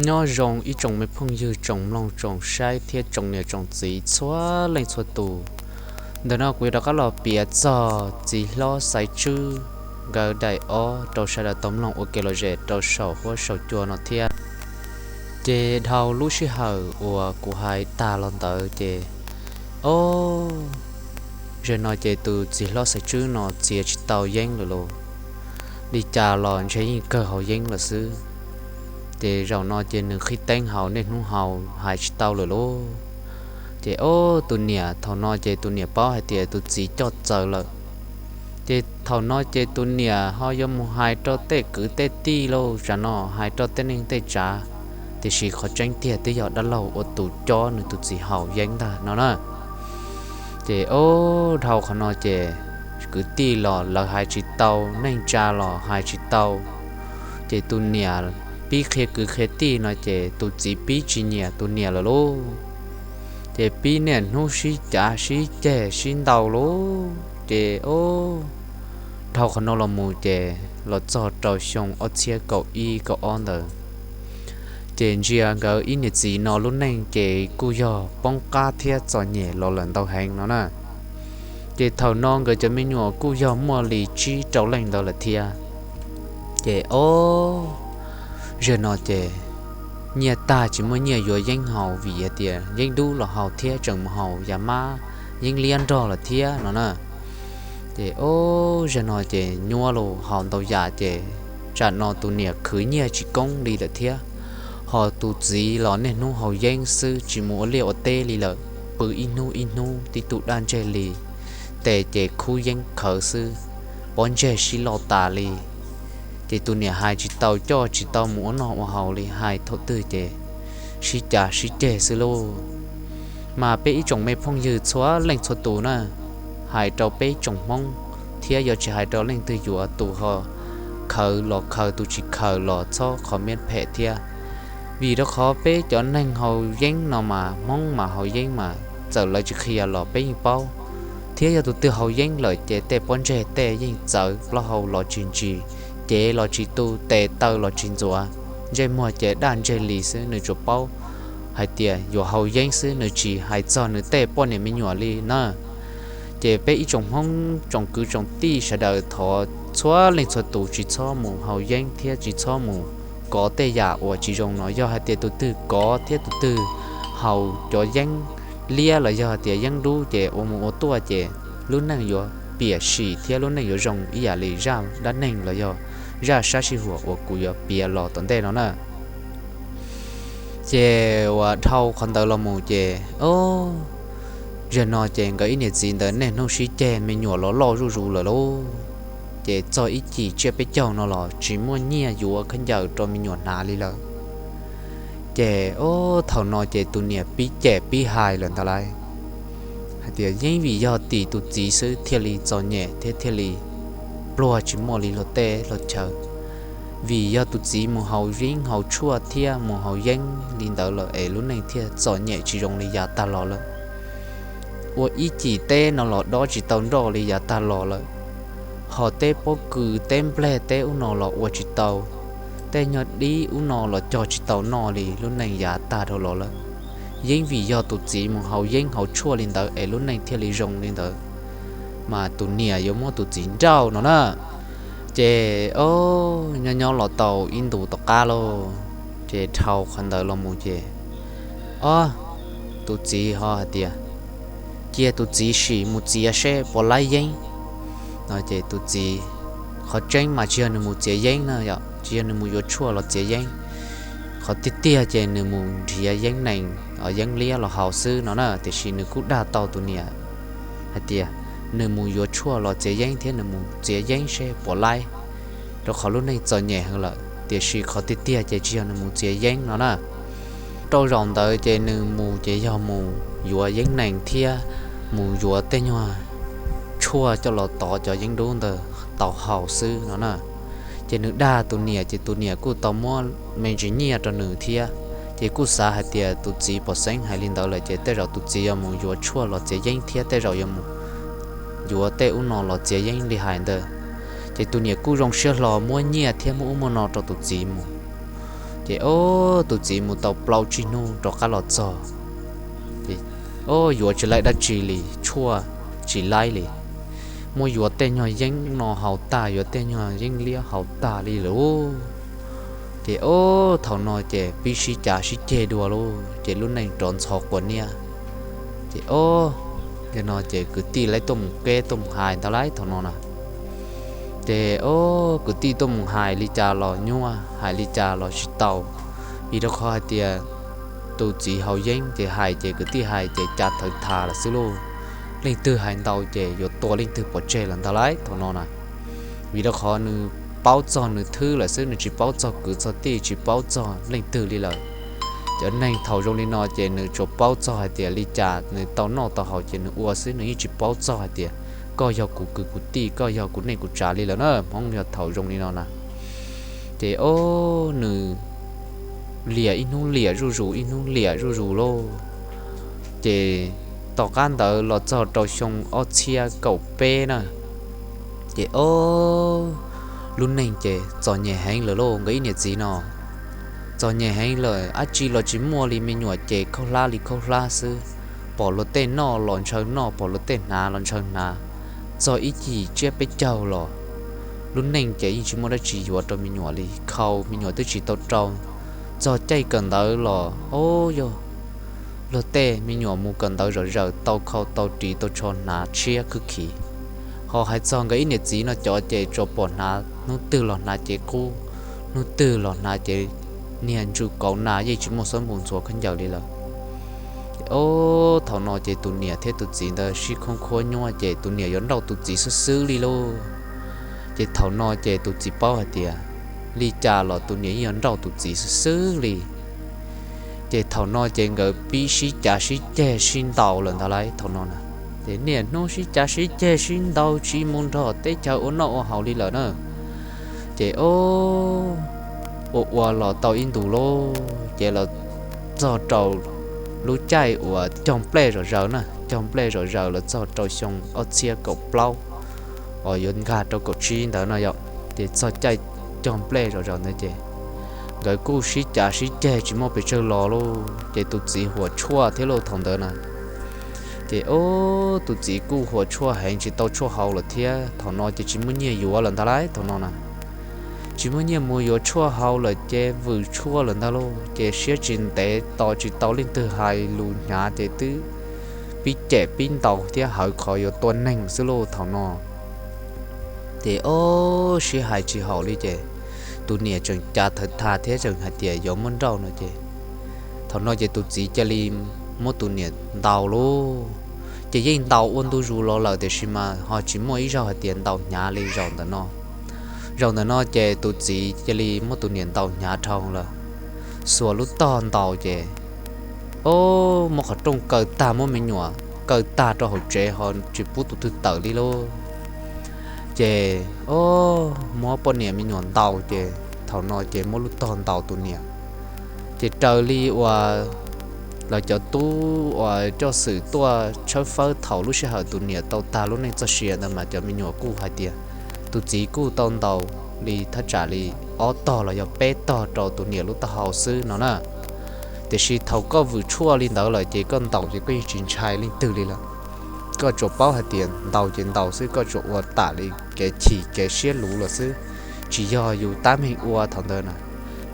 Nyob zoo ib tsoom me phooj ywg, tsoom mloog, tsoom saib thiab tsoom niam tsoom txiv txhua leej txhua tus. Ntawm no kuv yuav rov qab los piav txog txiv hlob Xaiv Tswb nkawd daim ob rau sawv daws tau mloog ua kev lom zem rau saum huab saum cua no thiab. Ces dhau lub sij hawm uas kuv hais tag los ntawd ces, o, zaum no ces tus txiv hlob Xaiv Tswb no txiav tsis tau yeeb lawm lauj. Li cas los ntshe yeej kawg haus yeeb lawm xwb. Ces zaum no ces nws qhib teeb haus niaj hnub haus hais tsis tau lawm lauj. Ces o, tus niam thaum no ces tus niam paub hais tias tus txiv coj txawv lawm. Ces thaum no ces tus niam ho yuav mus hais rau tej kwv tej tij lauj, tsam no hais rau tej neej tej tsav, tiam sis qhov tseeb tiag twb yog dab laug ua tus cob nws tus txiv haus yeeb ntag no na. Ces o, dhau qhov no ces kwv tij los lawv hais tsis tau, neej tsa los hais tsis tau. Ces tus niam pib qhia kwv qhia tij no ces tus txiv pib tsis nyiam tus niam lawm lauj. Ces pib niaj hnub sib cav sib ceg sib ntaus lauj. Ces o, dhau qhov no los mus ces los txog rau xyoo ob txhiab kaum ib kaum ob ntawd, ces ntsia nkawd ib niam txiv no lub neej ces kuj yog poob qab thiab txom nyem los lawm ntau heev no na. Ces thaum no nkawd cov me nyuam kuj yog muaj li tsib rau leej ntawd lawm thiab. Ces o, zaum no ces nyiaj tag tsis muaj nyiaj yuav yeeb haus vim hais tias yeeb dub los haus thiab tseem mus haus yav mab yeeb liab nrog lawm thiab no na. Ces o, zaum no ces nyuaj los haus ntau yam ces tsam no tus niam khwv nyiaj tsis koob li lawm thiab. Ho tus txiv los niaj hnub haus yeeb xwb tsis mus ua liaj ua teb li lawm, pw ib hnub ib hnub tib tug daj ntseg li, tes ces khub yeeb khawv xwb, pob ntseg sib loj tas li. Ces tus niam hais tsis tau, coj tsis tau mus ua noj ua haus li, hais thaum twg ces sib cav sib ceg xwb lauj. Mas peb ib tsoom me phooj ywg txhua leej txhua tus na, hais rau peb tsoom Hmoob thiab yuav tsis hais rau leej twg yuav, tus ho khaws los khaws, tus tsis khaws los txhob comment phem thiab. Vim rau qhov peb cov neeg haus yeeb no mas Hmoob mas haus yeeb mas txawm lawv tsis qhia los peb yeej paub. Thiab yog tus twg haus yeeb lawm ces tej pob ntseg tej yeej txawv, plaub hau los tsis ntsis, cev los tsis tu, tes taw los tsis ntxuav, ntsej muag ces daj ntseg li xwb, nws tsuas paub hais tias yuav haus yeeb xwb, nws tsis hais txog nws tej poj niam me nyuam li na. Ces peb ib tsoom Hmoob tsoom kwv tsoom tij sawv daws thov txhua leej txhua tus tsis txhob mus haus yeeb thiab tsis txhob mus kov tej yam uas tsis zoo no. Yog hais tias tus twg kov thiab tus twg haus cov yeeb liab los yog hais tias yeeb dub ces ua mus ua tuaj ces lub neej yuav piam sim thiab lub neej yuav zoo ib yam li zaj dab neeg los yog zaj sab sij huam uas kuv yuav piav los tom ntej no na. Ces uas dhau qhov ntawd los mus ces, o, zaum no ces nkawd ib niam txiv ntawd niaj hnub sib ceg, me nyuam los loj zuj zus lawm lauj. Ces txog ib cim tsiab peb caug no los tsis muaj nyiaj yuav khaub ncaws rau me nyuam hnav li lawm. Ces o, thaum no ces tus niam pib cem pib hais lawm ntag lauj, hais tias yeej vim yog tim tus txiv xwb thiaj li txom nyem thiab thiaj li pluag tsis muaj li luag teb luag chaw. Vim yog tus txiv mus haus yeeb haus tshuaj thiab mus haus yeeb li ntawd lawm es lub neej thiaj txom nyem tsis zoo li yav tag los lawm. Ua ib cim teb no los dob tsis tau nroj li yav tag los lawm. Ho teb pob kws teb nplej teb ub no los ua tsis tau, tej nyuag dib ub no los cog tsis tau noj li lub neej yav tag dhau los lawm. Yeej vim yog tus txiv mus haus yeeb haus tshuaj li ntawd es lub neej thiaj li zoo li ntawd, mas tus niam yuav muab tus txiv nrauj no na. Ces o, nyob nyob los tau ib ntus tom qab lauj, ces dhau qhov ntawd los mus ces, o, tus txiv ho hais tias cia tus txiv sim mus txiav seb puas laib yeeb no. Ces tus txiv, qhov tseeb mas tsis yog nws mus txiav yeeb na yom, tsis yog nws mus yuav tshuaj los txiav yeeb. Qhov tiag tiag ces nws mus nrhiav yeeb nees, yeeb liab los haus xwb no na, tiam sis nws kuj dag tau tus niam hais tias nws mus yuav tshuaj los txiav yeeb thiab nws mus txiav yeeb seb puas laib, rau qhov lub neej txom nyem heev lawm, tiam sis qhov tiag tiag ces tsis yog nws mus txiav yeeb no na. Rau zaum ntawd ces nws mus ces yog mus yuav yeeb nees thiab mus yuav tej nyuag tshuaj coj los tov cov yeeb dub ntawd tau haus xwb no na. Ces nws dag tus niam ces tus niam kuj tau muab me ntsis nyiaj rau nws thiab. Ces kuj xav hais tias tus txiv pom xeeb hais li ntawd lawm ces tej zaum tus txiv yuav mus yuav tshuaj los txiav yeeb thiab tej zaum yuav mus yuav tej ub no los txiav yeeb li hais ntawd. Ces tus niam kuj zoo siab hlo muab nyiaj thiab muab ub muab no rau tus txiv mus. Ces ob, tus txiv mus tau plaub tsib hnub rov qab los txog, ces ob, yuav tsis laib dab tsi li, tshuaj tsis laib li. Muab yuav tej nyuag yeeb no haus tag, yuav tej nyuag yeeb liab haus tag li lawm. Ces ob, thaum no ces pib sib cav sib ceg dua lauj, ces lub neej rov ntxhov quas niab. Ces ob, no ces kwv tij lawv tuaj mus keb tuaj mus hais ntag lauj thaum no na. Ces ob, kwv tij tuaj mus hais li cas los nyuaj, hais li cas los tsis tau, vim rau qhov hais tias tus txiv haus yeeb ces hais ces kwv tij hais ces cav thawv thas lawm xwb lauj. Leej twg hais ntau ces yuav tua leej twg pov tseg lawm ntag lauj thaum no na. Vim rau qhov nws paub txog nws thwb lawm xwb, nws tsis paub txog kwv txog tij, tsis paub txog leej twg li lawm. Cov neeg thaum zoo li no ces nws tsuas paub txog hais tias li cas nws tau noj tau haus ces nws ua xwb, nws yeej tsis paub txog hais tias koj yog kuv kwv kuv tij, koj yog kuv neej kuv tsav li lawm na. Hmoob yog thaum zoo li no na, ces ob, nws liam ib hnub liam zuj zus, ib hnub liam zuj zus lauj. Ces tom qab ntawd los txog rau xyoo ob txhiab kaum peb na, ces ob, lub neej ces txom nyem heev lawm lauj. Nkawd ib niam txiv no txom nyem heev lawm, dab tsi los tsis muaj li, me nyuam ces khaub hlab li khaub hlab xwb, pom luag tej noj los ntshaw noj, pom luag tej hnav los ntshaw hnav. Txog ib cim tsiab peb caug los lub neej ces yeej tsis muaj dab tsi yuav rau me nyuam li, khau me nyuam twb tsis tau rau. Txog caij kawm ntawv los ob, yog luag tej me nyuam mus kawm ntawv zom zaws, tau khau tau ris tau tsho hnav tshiab khwb khiv. Ho hais txog nkawd ib niam txiv no cov ces tsuas pom hnav hnub twg los hnav cev qub, hnub twg los hnav cev niag ntsuj kauv na, yeej tsis muaj xuab npus ntxhua khaub ncaws li lawm. Ob, thaum no ces tus niam thiab tus txiv ntawd sib khoob khuab nyuaj ces tus niam yuav nrauj tus txiv xwb xwb li lauj. Ces thaum no ces tus txiv paub hais tias li cas los tus niam yeej yuav nrauj tus txiv xwb xwb li. Ces thaum no ces nkawd pib sib cav sib ceg sib ntaus lawm ntag lauj thaum no na. Ces niaj hnub sib cav sib ceg sib ntaus tsis mus nrog teb chaws ua noj ua haus li lawm na. Ces ob, ua ua los tau ib ntus lauj, ces los txog rau lub caij uas cog nplej zom zaws na, cog nplej zom zaws los txog rau xyoo ob txhiab kaum plaub uas yuav nkag rau kaum tsib ntawd no yom. Ces txog caij cog nplej zom zaws ntawd ces nkawd kuj sib cav sib ceg tsis muaj pes tsawg los lauj, ces tus txiv huam tshuaj thiab lauj thaum ntawd na. Ces ob, tus txiv kuj huam tshuaj heev tsis tau tshuaj haus lawm thiab, thaum no ces tsis muaj nyiaj yuav lawm ntag lauj thaum no na. Tsis muaj nyiaj mus yuav tshuaj haus lawm ces vwm tshuaj lawm ntag lauj, ces siab tsis ntev tos tsis tau leej twg hais lus hnyav ces twb pib cem pib ntaus thiab hawv qhov yuav tua neeg xwb lauj thaum no. Ces ob, sib hais tsis haum li ces tus niam tseem cav thawv thas thiab tseem hais tias yuav muab nrauj no ces thaum no ces tus txiv cia li muab tus niam ntaus lauj. Ces yeej ntaus ua ntu zus los lawm tiam sis mas ho tsis muaj ib zaug hais tias ntaus hnyav li zaum ntawm no. Zaum ntawm no ces tus txiv cia li muab tus niam ntaus hnyav dhau lawm, xuas lub tog ntaus ces ob, muab qhov rooj kaw tag, muab me nyuam kaw tag rau hauv tsev ho tsis pub tus twg tawm li lauj. Ces ob, muab poj niam me nyuam ntaus ces thaum no ces muab lub tog ntaus tus niam. Ces raws li uas lawv cov tub uas coj xwm tuaj tshawb fawb thaum lub sij hawm tus niam tau tag lub neej txoj sia ntawd mas cov me nyuam kuj hais tias tus txiv kuj tau ntaus li thaj tsam li ob tog los yog peb tog rau tus niam lub taub hau xwb no na. Tiam sis thaum koj vwm tshuaj li ntawd lawm ces koj ntaus ces koj yeej tsis ntshai leej twg li lawm. Koj tsuas paub hais tias ntaus ces ntaus xwb, koj tsuas ua tam li kev chim kev siab luv lawm xwb, tsis yog yus tab meeg ua thaum ntawd na.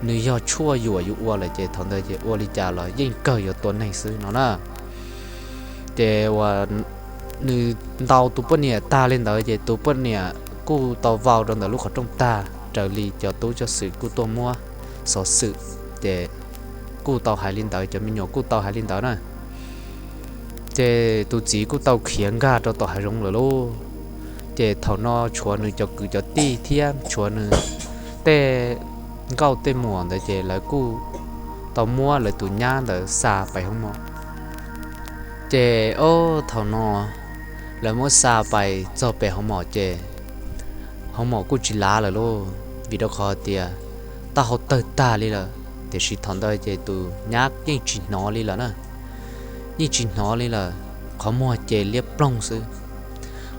Nws yog tshuaj yuam yus ua lawm ces thaum ntawd ces ua li cas los yeej kawg yuav tua neeg xwb no na. Ces uas nws ntaus tus poj niam tag li ntawd ces tus poj niam kuj tau vau rau ntawm lub qhov rooj tag, raws li cov tub coj xwm kuj tuaj muab xov xwm, ces kuj tau hais li ntawd, cov me nyuam kuj tau hais li ntawd na. Ces tus txiv kuj tau khiav nkag rau tom hav zoov lawm lauj. Ces thaum no tshuav nws cov kwv cov tij thiab tshuav nws tej nkauj tej muam ntawd ces lawv kuj tau muab lawv tus nyab ntawd xa pais hoob mom. Ces ob, thaum no lawv muab xa pais txog pem hoob mom ces hoob mom kuj tsis lav lawm lauj, vim rau qhov tias taub hau tawg tag li lawm. Tiam sis thaum ntawd ces tus nyab yeej tsis hnov li lawm na, yeej tsis hnov li lawm, qhov muag ces liab ploog xwb.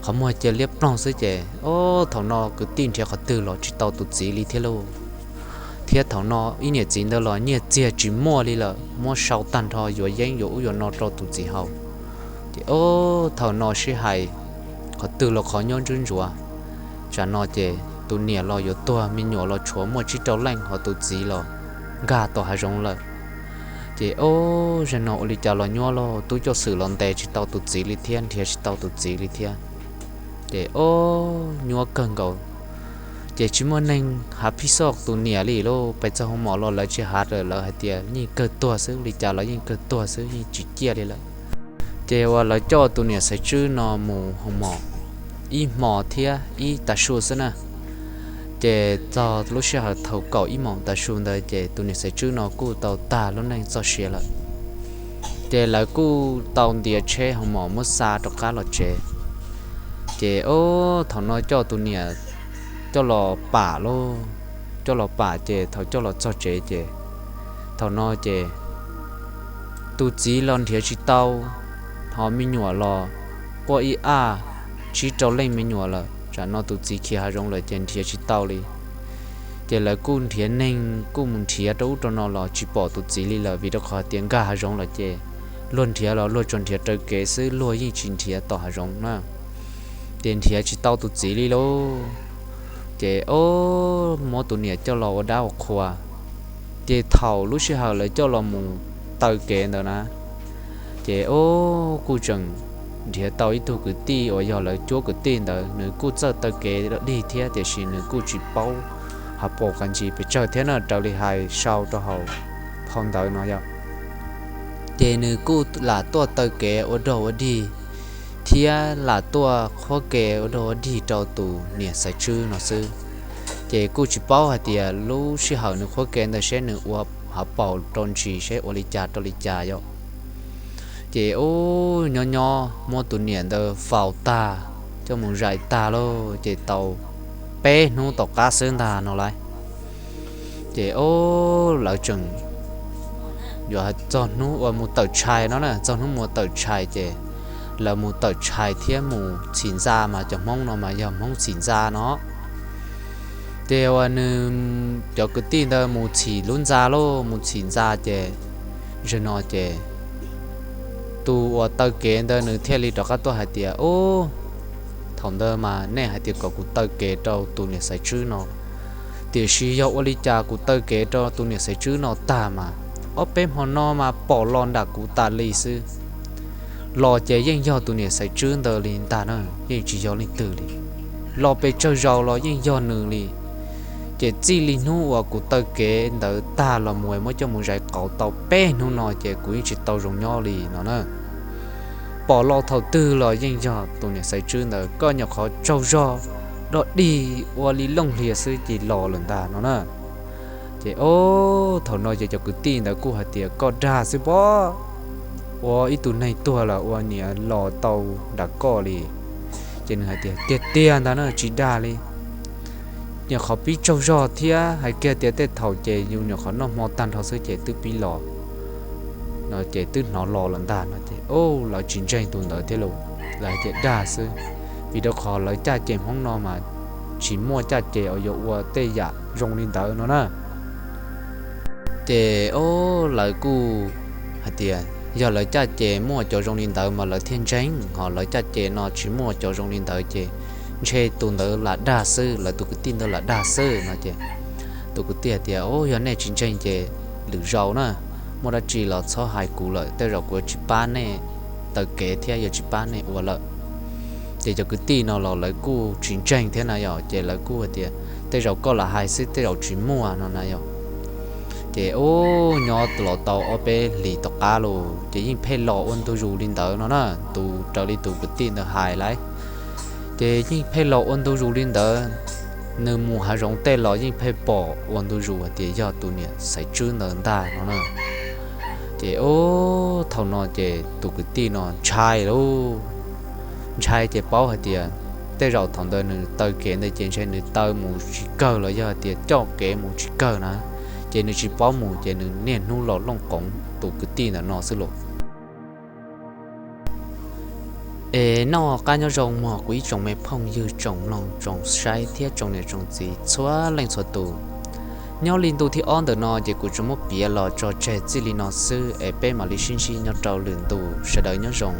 Qhov muag ces liab ploog xwb ces ob, thaum no kwv tij nrhiav qhov twg los tsis tau tus txiv li thiab lauj. thiab thaum no ib niam txiv ntawd los nyiaj txiag tsis muaj li lawm, muab sau tag nrho yuav yeeb yuav ub yuav no rau tus txiv haus. Ces ob thaum no sib hais qhov twg los qhov nyob ntsub ntsuav. Tsam no ces tus niam los yuav tuag, me nyuam los tshuav muaj tsib rau leej, ho tus txiv los nkag tom hav zoov lawm. Ces ob zaum no ua li cas los nyuaj lauj, tub coj xwm los ntes tsis tau tus txiv li thiab, nrhiav tsis tau tus txiv li thiab. Ces ob nyuaj kawg nkaus, ces tsis muaj neeg hav phij xoj tus niam li lauj. Pes txog hoo mom los lawv tsis hav lawm, lawv hais tias yeej kawg tuag xwb, li cas los yeej kawg tuag xwb, yeej tsis ciaj li lawm. Ces uas lawv coj tus niam Xaiv Tswb no mus hoo mom ib hmo thiab ib tav su xwb na. Ces txog lub sij hawm thaum kaum ib moos tav su ntawd ces tus niam Xaiv Tswb no kuj tau tag lub neej txoj sia lawm. Ces lawv kuj tau ntiav tsheb hoo mom muab xa rov qab los tsev. Ces ob thaum no coj tus niam coj los pam lauj, coj los pam ces thaum coj los txog tsev ces thaum no ces tus txiv los nrhiav tsis tau, ho me nyuam los quaj ib aj, tsib rau leej me nyuam lawm. Tsam no tus txiv khiav hav zoov lawm ces nrhiav tsis tau li. Ces lawv kuj nrhiav neeg kuj mus nrhiav rau ub rau no los tsis pom tus txiv li lawm, vim rau qhov tias nkag hav zoov lawm ces luag nrhiav los luag tsuas nrhiav raws kev xwb, luag yeej tsis nrhiav tom hav zoov na. Ces nrhiav tsis tau tus txiv li lauj. Ces ob muab tus niam coj los ua dab ua qhua. Ces thaum lub sij hawm lawv coj los mus taw kev ntawd na, ces ob kuj tseem nrhiav tau ib tug kwv tij uas yog lawv cuab kwv tij ntawd, nws kuj txawj taw kev dig thiab, tiam sis nws kuj tsis paub hais pom qas ntsis pes tsawg thiab na, raws li hais sau rau hauv phau ntawv no yog. Ces nws kuj lam tuaj taw kev ua dog ua dig thiab lam tuaj qhuab kev ua dog ua dig rau tus niam Xaiv Tswb no xwb. Ces kuj tsis paub hais tias lub sij hawm nws qhuab kev ntawd seb nws ua hauv paus rau ntsis seb ua li cas rau li cas yom. Ces ub nyob nyob muab tus niam ntawd faus tag, coj mus zais tag lauj, ces tau peb hnub tom qab xwb ntag no lauj. Ces ob lawv tseem yuav txog hnub uas mus tawm tshais no na, txog hnub mus tawm tshais ces lawv mus tawm tshais thiab mus txhim ntxa mas cov Hmoob no mas yog Hmoob txhim ntxa no. Ces uas nws cov kwv tij ntawd mus txhim lub ntxa lauj, mus txhim ntxa ces zaum no ces tus uas taw kev ntawd nws thiaj li rov qab tuaj hais tias, Ub, thaum ntawd mas nej hais tias kom kuv taw kev rau tus niam Xaiv Tswb no, tiam sis yog ua li cas kuv taw kev rau tus niam Xaiv Tswb no tag mas ob peb hmo no mas pom los nram kuv tas li xwb. Los ces yeej yog tus niam Xaiv Tswb ntawd li ntag na, yeej tsis yog leej twg li. Los pes tsawg zaus los yeej yog nws li. Ces txij li hnub uas kuv taw kev ntawd tag los mus muab coj mus zais qauv tau peb hnub no ces kuv yeej tsis tau zoo nyob li no na. Pom los thaum twg los yeej yog tus niam Xaiv Tswb ntawd, koj nyuam qhuav tsaug zog dog dig ua li looj hlias xwb ces los lawm ntag no na. Ces ob thaum no ces cov kwv tij ntawd kuj hais tias, Koj dag xwb pob, ua ib tug neeg tuag lawm ua niam los tau nram koj li. Ces nws hais tias, Tiag tiag ntag na, tsis dag li. Nyuam qhuav pib tsaug zog thiab, hais kiag tias tej thaum ces yus nyuam qhuav noj hmo tag nrho xwb ces twb pib los no ces twb hnov los lawm ntag no ces, Ub, lawv tsis ntseeg tus ntawd thiab lauj, lawv hais tias dag xwb. Vim rau qhov lawv caj ces Hmoob no mas tsis muaj caj ces uas yuav ua tej yam zoo li ntawd no na. Ces ob lawv kuj hais tias yog lawv caj ces muaj cov zoo li ntawd mas lawv thiaj ntseeg, ho lawv caj ces no tsis muaj cov zoo li ntawd ces ntshe tus ntawd lam dag xwb, lawv tus kwv tij ntawd lam dag xwb no ces tus kwv tij hais tias, Ub, yog nej tsis ntseeg ces lwm zaus na, muaj dab tsi los txhob hais kuv lawm, tej zaum kuv yuav tsis pab nej taw kev thiab yuav tsis pab nej ua lawm. Ces cov kwv tij no los lawv kuj tsis ntseeg thiab na yom, ces lawv kuj hais tias, Tej zaum koj lam hais xwb, tej zaum tsis muaj no na yom. Ces ub nyob los tau ob peb hlis tom qab los ces yeej pheej los ua ntu zus li ntawd no na, tus raws li tus kwv tij ntawd hais lawm. Ces yeej pheej los ua ntu zus li ntawd, nws mus hav zoov tej los yeej pheej pom ua ntu zus hais tias yog tus niam Xaiv Tswb ntawd ntag no na. Ces ub thaum no ces tus kwv tij no ntshai lauj, ntshai ces paub hais tias tej zaum thaum ntawd nws taw kev ntawd ces ntshe nws taw mus tsis kawg los yog hais tias coj kev mus tsis kawg na, ces nws tsis paub mus ces nws niaj hnub los looj qoov tus kwv tij ntawm no xwb lauj. Es noj qab nyob zoo mog kuv ib tsoom me phooj ywg tsoom mloog tsoom saib thiab tsoom niam tsoom txiv txhua leej txhua tus. Nyob li ntu thib ob ntawm no ces kuv tsuas muab piav los tso tseg txij li no xwb es peb mam li sib ntsib nyob rau lwm ntu. Sawv daws nyob zoo.